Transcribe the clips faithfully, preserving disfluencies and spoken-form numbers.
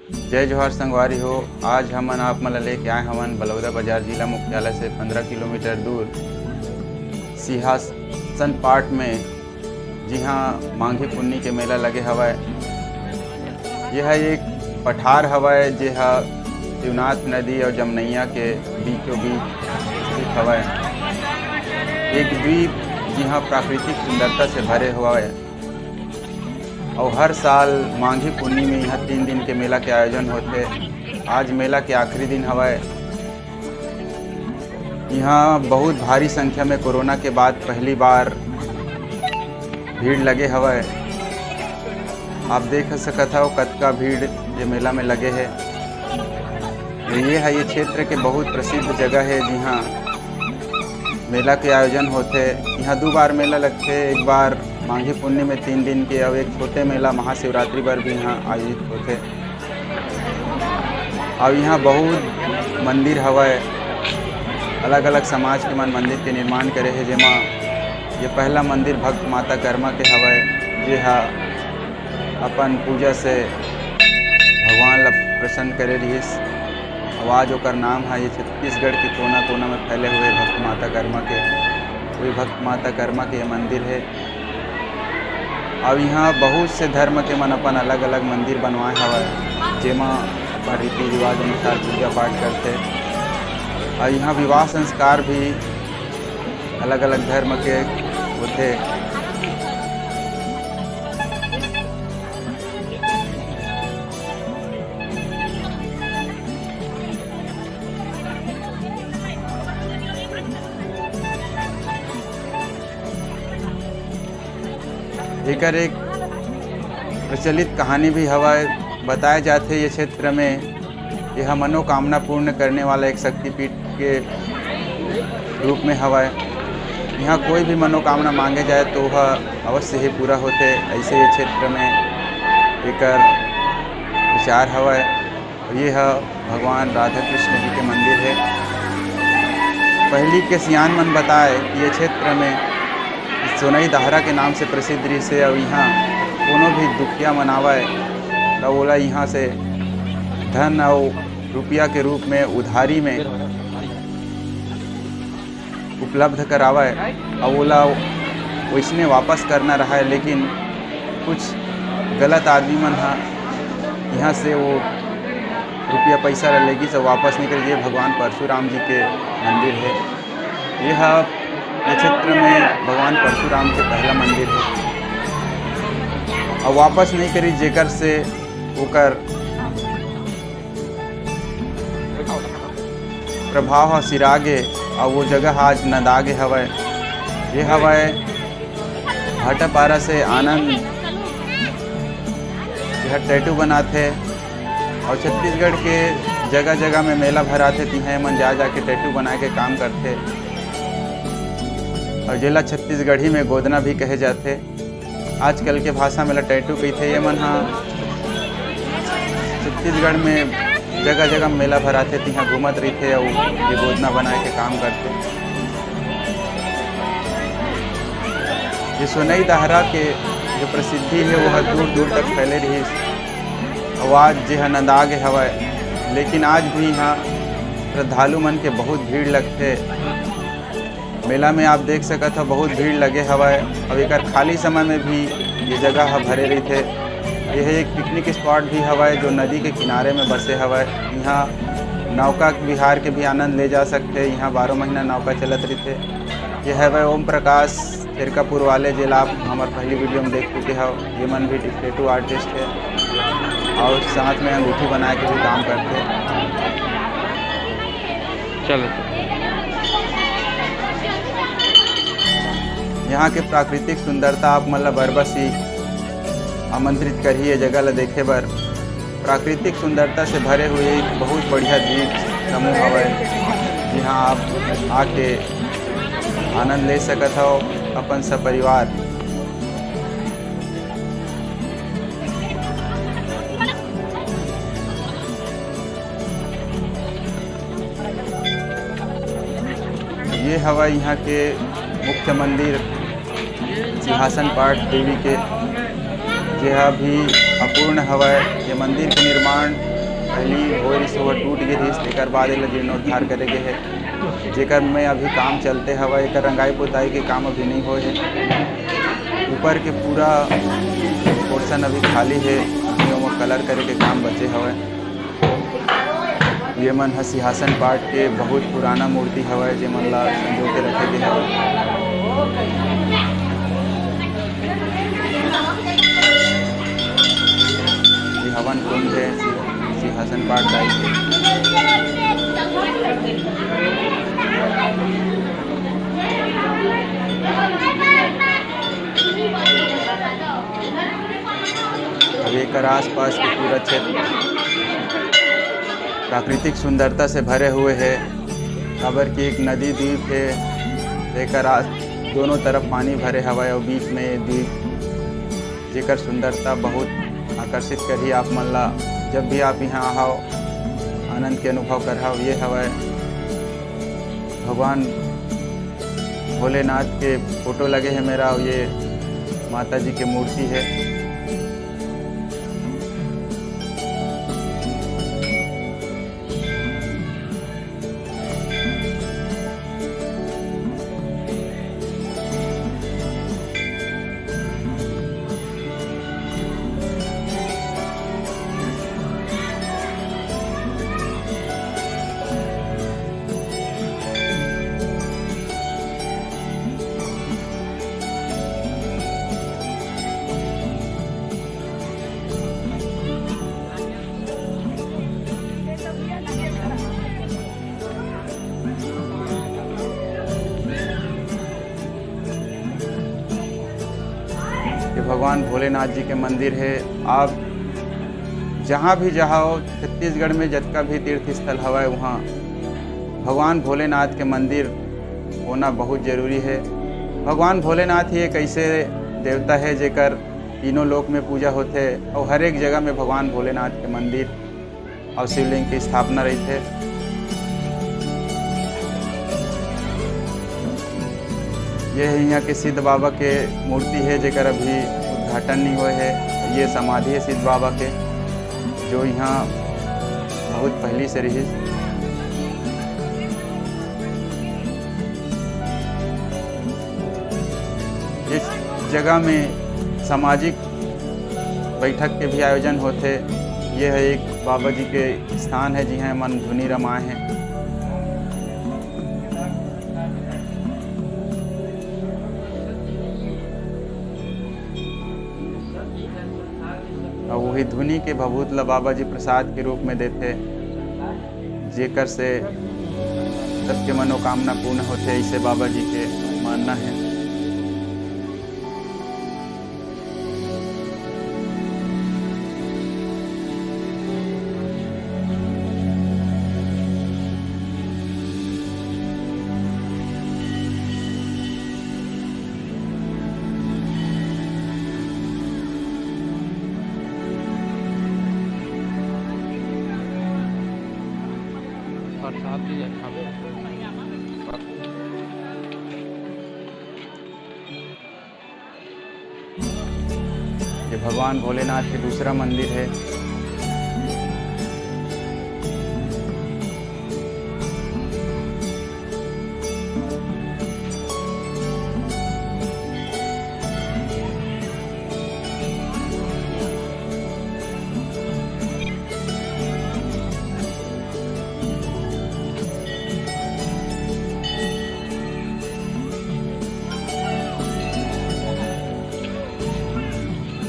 जय जोहार संगवारी हो, आज हमन आप मन ला लेके आए हवन बलौदा बाजार जिला मुख्यालय से पंद्रह किलोमीटर दूर सिंहासन पाट में, जिहां मांघी पुन्नी के मेला लगे हवय। यह एक पठार हवय, जेहा शिवनाथ नदी और जमनैया के बीचों बीच स्थित हवय। एक द्वीप, जिहां प्राकृतिक सुंदरता से भरे हवय। और हर साल मांघी पुन्नी में यहाँ तीन दिन के मेला के आयोजन होथे। आज मेला के आखिरी दिन हवय। यहाँ बहुत भारी संख्या में कोरोना के बाद पहली बार भीड़ लगे हवय। आप देख सकत हव, कतका भीड़ ये मेला में लगे हे। ये ह, ये क्षेत्र के बहुत प्रसिद्ध जगह हे, जिहाँ मेला के आयोजन होथे। यहाँ दू बार मेला लगथे, एक बार माघी पुन्नी में तीन दिन के, और एक छोटे मेला महाशिवरात्रि बर भी यहाँ आयोजित होथे। और यहाँ बहुत मंदिर हवय, अलग-अलग समाज के मन मंदिर के निर्माण करे हे, जेमा ये पहला मंदिर भक्त माता कर्मा के हवय, जे हा अपन पूजा से भगवान ला प्रसन्न करे रिहिस। अउ आज ओकर नाम ह ये छत्तीसगढ़ के कोना-कोना में फैले हुए भक्त माता कर्मा के, वही भक्त माता कर्मा के ये मंदिर हे। अउ इहाँ बहुत से धर्म के मन अपन अलग-अलग मंदिर बनवाए हवय, जेमा अपन रीति रिवाज अनुसार पूजा पाठ करथे। अउ इहाँ विवाह संस्कार भी अलग-अलग धर्म के होथे। एकर एक प्रचलित कहानी भी हवय। बताए जाथे, ये क्षेत्र में यह मनोकामना पूर्ण करने वाला एक शक्तिपीठ के रूप में हवय। यहाँ कोई भी मनोकामना मांगे जाए, तो वह अवश्य ही पूरा होथे। ऐसे ये क्षेत्र में एकर विचार हवय। और ये ह भगवान राधा कृष्ण जी के मंदिर हे। पहली के सियान मन बताए कि ये क्षेत्र में सोनई दहरा के नाम से प्रसिद्ध रिहिस हे, और यहाँ कोनो भी दुखिया मन आवय, त ओला यहाँ से धन और रुपया के रूप में उधारी में उपलब्ध करावय, अउ ओला वइसने वापस करना रहय, लेकिन कुछ गलत आदमी मन ह इहाँ से वो रुपया पैसा ल लेगिस अउ वापस नइ करे। ये भगवान परशुराम जी के मंदिर हे। ये ह, ये क्षेत्र में भगवान परशुराम के पहला मंदिर हे, अउ वापस नइ करी, जेकर से ओकर प्रभाव ह सिरा गे, अउ वो जगह ह आज नंदा गे हवय। ये हवय भाटापारा से आनंद, यह टैटू बनाथे, और छत्तीसगढ़ के जगह-जगह में मेला भराथे, तिहाँ एमन जा-जा के टैटू बनाए के काम करथे, और जेला छत्तीसगढ़ी में गोदना भी कहे जाथे। आजकल के भाषा में ला टैटू कहिथे। ये मन ह छत्तीसगढ़ में जगह-जगह मेला भराथे, तिहाँ घूमत रहिथे अउ ये गोदना बनाए के काम करथे। ये सोनई दहरा के जो प्रसिद्धि हे, वो ह दूर-दूर तक फैले रिहिस। अउ आज जे ह नंदा गे हवय, लेकिन आज भी यहाँ श्रद्धालु मन के बहुत भीड़ लगथे। मेला में आप देख सकत हव, बहुत भीड़ लगे हवय। अउ एकर खाली समय में भी ये जगह ह भरे रहिथे। ये एक पिकनिक स्पॉट भी हवय, जो नदी के किनारे में बसे हवय। इहाँ नौका विहार के भी आनंद ले जा सकथे। इहाँ बारह महीना नौका चलत रहिथे। ये हवय ओम प्रकाश शेरकापुर वाले, जेला आप हमर पहली वीडियो में देख चुके हव। ये मन भी टैटू आर्टिस्ट हे और साथ में अंगूठी बनाए के भी काम करथे। चलो। यहाँ के प्राकृतिक सुंदरता आप मन ला बरबस ही आमंत्रित करही ये जगह ला देखे बर। प्राकृतिक सुंदरता से भरे हुए एक बहुत बढ़िया द्वीप समूह हवय, जिहाँ आप आके आनंद ले सकत हव अपन सपरिवार। ये हवय यहाँ के मुख्य मंदिर सिंहासन पाट देवी के, जेहा अभी अपूर्ण हवय। ये मंदिर के निर्माण पहली होए रिहिस, ओह टूट गे रिहिस, तेकर बाद एला जीर्णोद्धार करे गे हे, जेकर में अभी काम चलते हवय। एकर रंगाई पोताई के काम अभी नहीं होए हे। ऊपर के पूरा पोर्शन अभी खाली हे, अभी ओमा कलर करे के काम बचे हवय। ये मन ह सिंहासन पाट के बहुत पुराना मूर्ति हवय, जेमन ला संजो के रखे गे हवय। ये हवन कुंड हे, सिंहासन पाट दाई के। अब एकर आसपास के पूरा क्षेत्र प्राकृतिक सुंदरता से भरे हुए हे, काबर कि एक नदी द्वीप हे, एकर आस-, दोनों तरफ पानी भरे हवय अउ बीच में ये द्वीप, जेकर सुंदरता बहुत आकर्षित करही आप मन ला। जब भी आप यहाँ आहव, आनंद के अनुभव करहव। ये हवय भगवान भोलेनाथ के फोटो लगे हे मेरा, अउ ये माता जी के मूर्ति हे। ये भगवान भोलेनाथ जी के मंदिर हे। आप जहाँ भी जाहव, छत्तीसगढ़ में जतका भी तीर्थ स्थल हवय, वहाँ भगवान भोलेनाथ के मंदिर होना बहुत जरूरी हे। भगवान भोलेनाथ ही एक ऐसे देवता हे, जेकर तीनों लोक में पूजा होथे, अउ हर एक जगह में भगवान भोलेनाथ के मंदिर अउ शिवलिंग के स्थापना रहिथे। ये हे इहाँ के सिद्ध बाबा के मूर्ति हे, जेकर अभी उद्घाटन नहीं होए हे। ये समाधि हे सिद्ध बाबा के, जो इहाँ बहुत पहली से रहिस। इस जगह में सामाजिक बैठक के भी आयोजन होथे। ये हे एक बाबा जी के स्थान हे, जिहाँ मन धुनी रमाए हे। अउ वही धुनी के भभूत ल बाबा जी प्रसाद के रूप में देथे, जेकर से सबके मनोकामना पूर्ण होथे, ऐसे बाबा जी के मानना हे। प्रसाद भी अच्छा। ये भगवान भोलेनाथ के दूसरा मंदिर हे।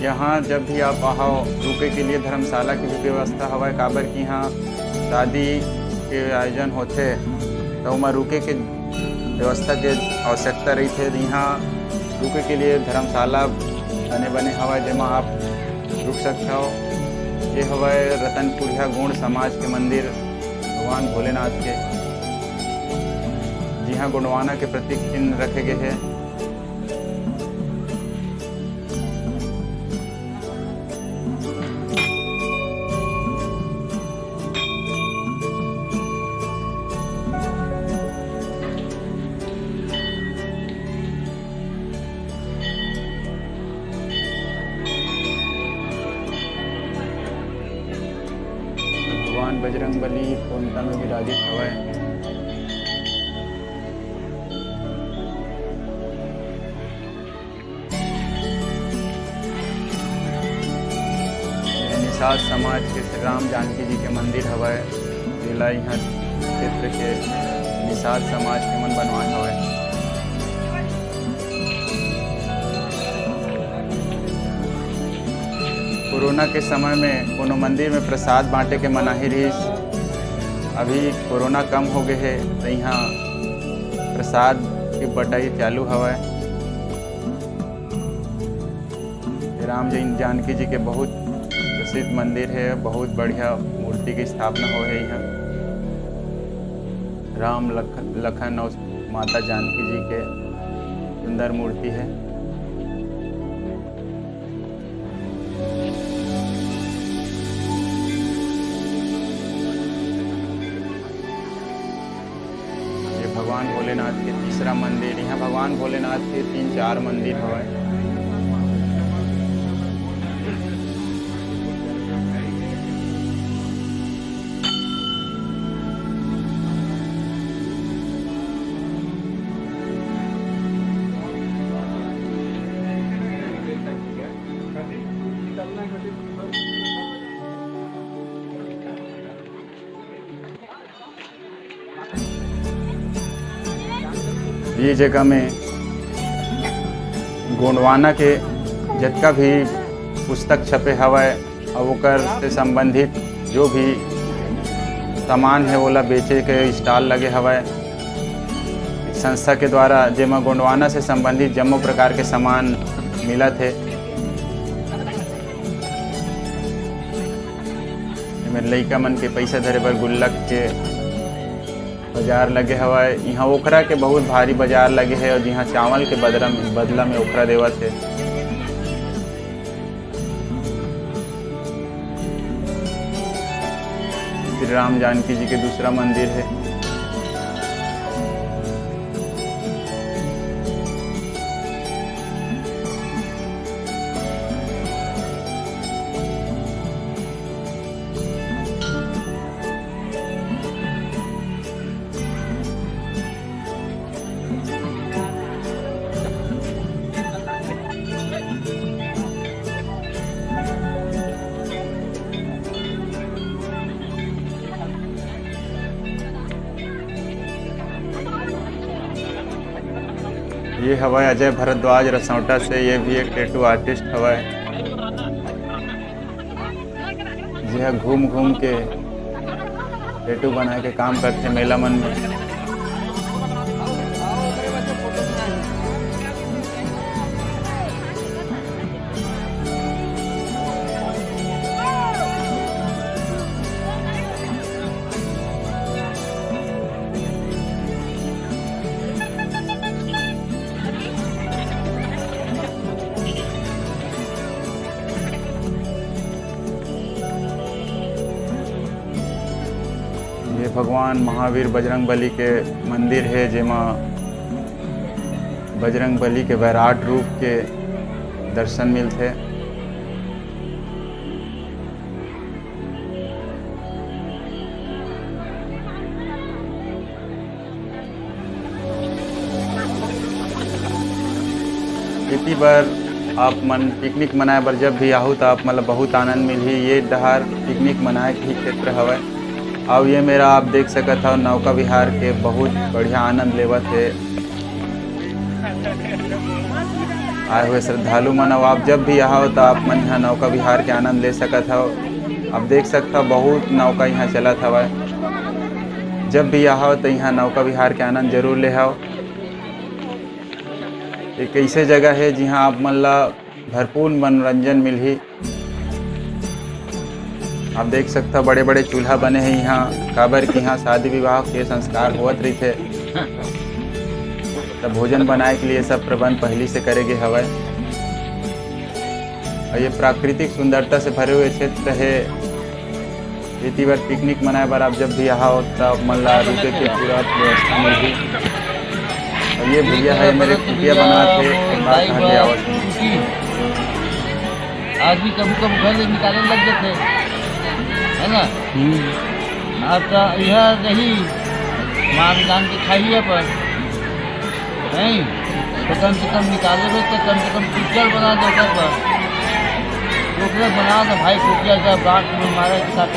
यहाँ जब भी आप आहव, रुके के लिए धर्मशाला की भी व्यवस्था हवय, काबर कि यहाँ शादी के आयोजन होथे, त ओमा रुके के व्यवस्था के आवश्यकता रहिथे। त यहाँ रुके के लिए धर्मशाला बने बने हवय, जेमा आप रुक सकथव। ये हवय रतनपुरिया गोंड समाज के मंदिर भगवान भोलेनाथ के, जिहाँ गोंडवाना के प्रतीक चिन्ह रखे गे हे। बजरंग बली कोंटा में विराजित हवय। ये निषाद समाज के श्री राम जानकी जी के मंदिर हवय, जेला इहाँ क्षेत्र के निषाद समाज के मन बनवाए हवय। कोरोना के समय में कोनो मंदिर में प्रसाद बांटे के मनाही रहिस। अभी कोरोना कम हो गए हे, तो यहाँ प्रसाद के बटाई चालू हवय। राम जी जानकी जी के बहुत प्रसिद्ध मंदिर है, बहुत बढ़िया मूर्ति की स्थापना हो है यहाँ। राम लखन, लखन और माता जानकी जी के सुंदर मूर्ति है। ये भगवान भोलेनाथ के तीसरा मंदिर। यहाँ भगवान भोलेनाथ के तीन चार मंदिर हवय। ये जगह में गोंडवाना के जतका भी पुस्तक छपे हवय, अउ ओकर से संबंधित जो भी सामान है, ओला बेचे के stall लगे हवय। संस्था के द्वारा जेमा गोंडवाना से संबंधित जम्मो प्रकार के सामान मिलत हे। एमे लइका मन के पैसा धरे बर गुल्लक के बाजार लगे हवय। इहाँ ओखरा के बहुत भारी बाजार लगे हे, और जिहाँ चावल के बदला में, बदला में ओखरा देवत हे। श्री राम जानकी जी के दूसरा मंदिर है। ये हवय अजय भारद्वाज रसौटा से, ये भी एक tattoo artist हवय। जेहा घूम घूम के tattoo बनाए के काम करथे मेला मन में। ये भगवान महावीर बजरंग बली के मंदिर है, जेमा बजरंग बली के वैराट रूप के दर्शन मिलथे। एती बर आप मन picnic मनाए बर जब भी आहू, त आप मन ल बहुत आनंद मिलही। ये डहार picnic मनाए के ही क्षेत्र हवय। अउ ये मेरा आप देख सकत हव, नौका विहार के बहुत बढ़िया आनंद लेवत हे आए हुए श्रद्धालु मन। अउ आप जब भी आहव, त आप मन यहाँ नौका विहार के आनंद ले सकत हव। आप देख सकत हव, बहुत नौका यहाँ चलत हवय। जब भी आहव, त यहाँ नौका विहार के आनंद जरूर लेहव। एक ऐसे जगह है, जिहाँ आप मन ला भरपूर मनोरंजन मिलही। आप देख सकथव, बड़े-बड़े चूल्हा बने हे इहाँ, काबर कि इहाँ शादी विवाह के संस्कार होवत रहिथे, त भोजन बनाए के लिए सब प्रबंध पहिली से करे गे हवय। अउ ये प्राकृतिक सुंदरता से भरे हुए क्षेत्र हे। एती बर picnic मनाए बर आप जब भी आहव, त आप मन ला रुके के पूरा व्यवस्था मिलही। अउ ये भैया हे, मेरे कुटिया बनात हे, अउ का कहा के आवत हे। आदमी कभू कभू घर ले निकाले लग जाथे, है ना? हम्म। अब तो यह रही, मार जान के खाइए पर, नहीं, तो कम से कम निकाले रहे, तो कम से कम पिक्चर बना दे कर पर। टोकरे बना दे भाई, टोकरे का बात में मारे के साथ।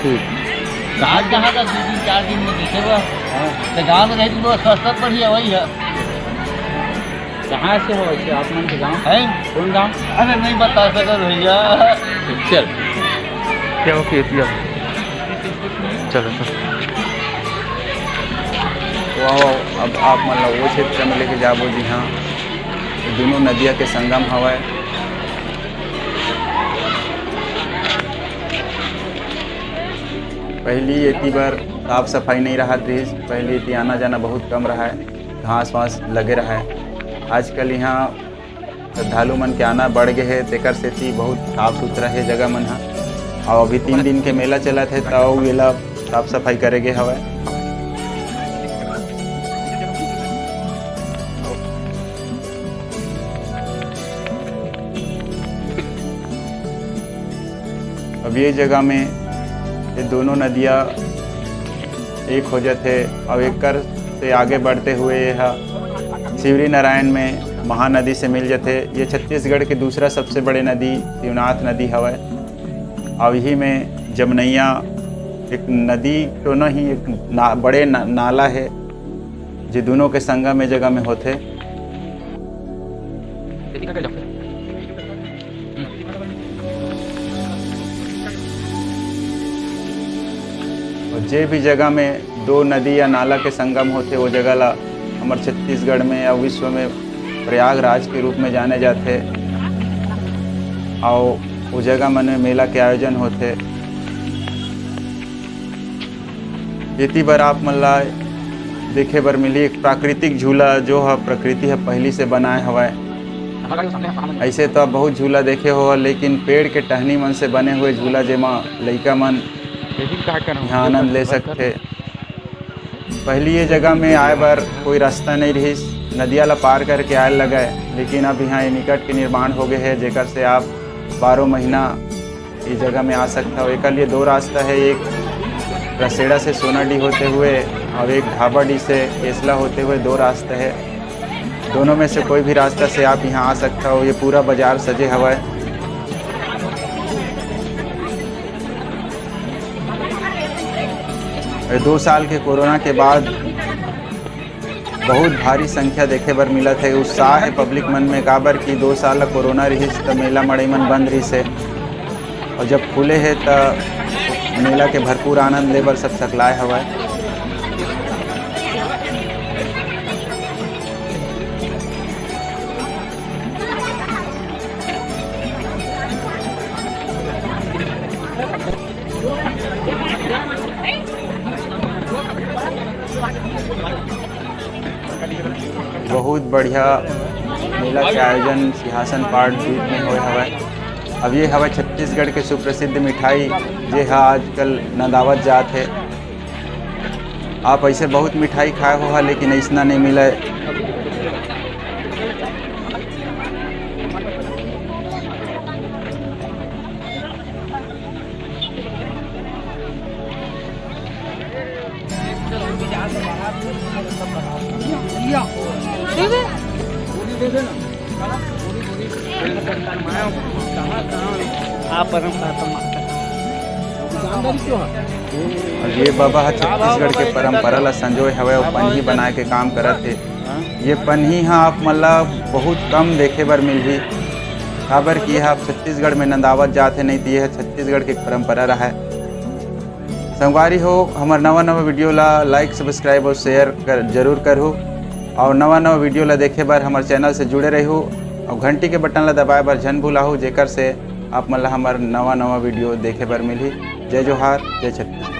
ठीक। कहाँ, कहाँ का दो दिन, चार दिन में दिखे बा? हाँ। तो गाँव में रहे तो सस्ता पड़ी है, वही है। कहाँ से हो वैसे आप मन के गाँव? हैं? कौन गाँव? अरे, नहीं बता सकत भैया। चल। क्या हो, क्या, क्या? चलो, चलो। वाह, वाह, अब आप मन ला वो क्षेत्र में लेके जाबो, जिहाँ दोनों नदिया के संगम हवय। पहली एती बर साफ सफाई नहीं रहत रहिस, पहली एती आना जाना बहुत कम रहा है, घास वास लगे रहा है। आजकल यहाँ श्रद्धालु मन के आना बढ़ गए है, तेकर सेती बहुत साफ सुथरा है जगह मन ह। और अभी तीन दिन के मेला चलत है, त अउ एला साफ सफाई करे गे हवय। अब ये जगह में ये दोनों नदिया एक हो जाथे, और एकर से आगे बढ़ते हुए ये ह शिवरी नारायण में महानदी से मिल जाथे। ये छत्तीसगढ़ के दूसरा सबसे बड़े नदी शिवनाथ नदी हवय। और यही में जमनैया एक नदी तो नहीं, एक ना, बड़े ना, नाला है, जे दोनों के संगम में जगह में होथे। और जे भी जगह में दो नदी या नाला के संगम होथे, वो जगह ला हमर छत्तीसगढ़ में या विश्व में प्रयागराज के रूप में जाने जाथे। और वो जगह मन में मेला के आयोजन होथे। एती बर आप मन ला देखे बर मिली एक प्राकृतिक झूला, जो ह प्रकृति ह पहिली से बनाए हवय। ऐसे तो आप बहुत झूला देखे हो, लेकिन पेड़ के टहनी मन से बने हुए झूला, जेमा लइका मन यहाँ आनंद ले सकथे। पहली ये जगह में आए बर कोई रास्ता नहीं रहिस, नदिया ला पार करके आए लगय, लेकिन अब यहाँ ये निकट के निर्माण हो गए है, जेकर से आप बारह महीना ये जगह में आ सकता हो। एकर लिए दो रास्ता है, एक रसेड़ा से सोनाडी होते हुए और एक ढाबाडी से केसला होते हुए दो रास्ता है। दोनों में से कोई भी रास्ता से आप यहाँ आ सकता हो। ये पूरा बाजार सजे हवा है। ये दो साल के कोरोना के बाद बहुत भारी संख्या देखे बर मिलत हे। उत्साह हे पब्लिक मन में, काबर कि दो साल कोरोना रिहिस त मेला मड़ई मन बंद रिहिस हे, और जब खुले हे त मेला के भरपूर आनंद ले बर सब सकलाए हवय। बहुत बढ़िया मेला के आयोजन सिंहासन पाट द्वीप में होए हवय। अब ये हवय छत्तीसगढ़ के सुप्रसिद्ध मिठाई, जे हा आजकल नंदावत जात हे। आप ऐसे बहुत मिठाई खाए हो हा, लेकिन ऐसना नहीं मिले। और ये बाबा ह छत्तीसगढ़ के परंपरा ला संजोए हवय अउ पनही बनाए के काम करत हे। ये पनही ह आप मन ला बहुत कम देखे बर मिलही, काबर कि ये ह छत्तीसगढ़ में नंदावत जात हे, नहीं तो ये ह छत्तीसगढ़ के परंपरा रहा है। संगवारी हो, हमर नवा नवा वीडियो ला like, subscribe और share कर, जरूर करहु। और नवा नवा वीडियो ला देखे बर हमर चैनल से जुड़े रहू और घंटी के बटन ला दबाए बर झन भुलाहू, जेकर से आप मन ला हमर नवा नवा वीडियो देखे बर मिलही। जय जोहार, जय छत्तीसगढ़।